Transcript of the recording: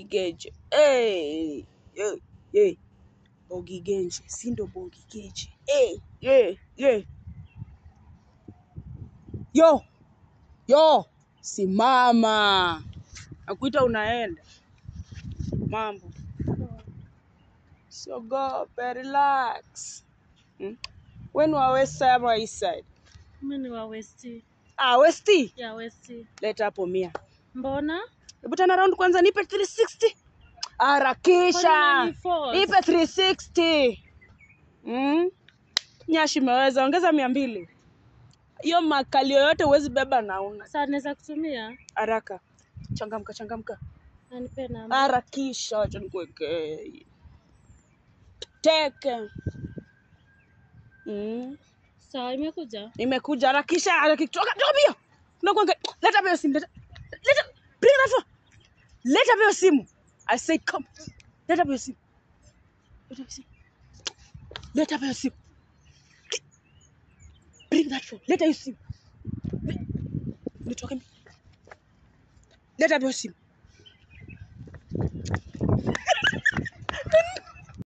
Genje. Hey, hey, hey. Bogi Genje, si ndo Bogi Genje. Hey, yeah, yeah. Yo, yo, simama. Nakuita unaenda. Mambo. So go, relax. Hmm? When wa west side ama east side? Mimi ni wa West. Ah, west. Ya West. Leta hapo 100. Mbona? Hebu turn around kwanza nipe 360. Harakisha. Kwani unani-force? Nipe 360. Mm? Nyashi imeweza, ongeza 200. Hiyo makalio yote huwezi beba na una. Sasa naweza kutumia? Haraka. Changamka, changamka. Na nipe namba. Harakisha, acha nikuwekee. Teke. Mm. Sawa, imekuja? Imekuja, harakisha, harakisha. Toka, toka mbio. Tunakuanga. Leta hapo hiyo simu, leta. Leta, bring that phone. Leta hapo hiyo simu. I said come. Leta hapo hiyo simu. Leta hapo simu. Leta hapo hiyo simu. Bring that phone. Leta hiyo simu. Nitoke mbio. Leta hapo hiyo simu.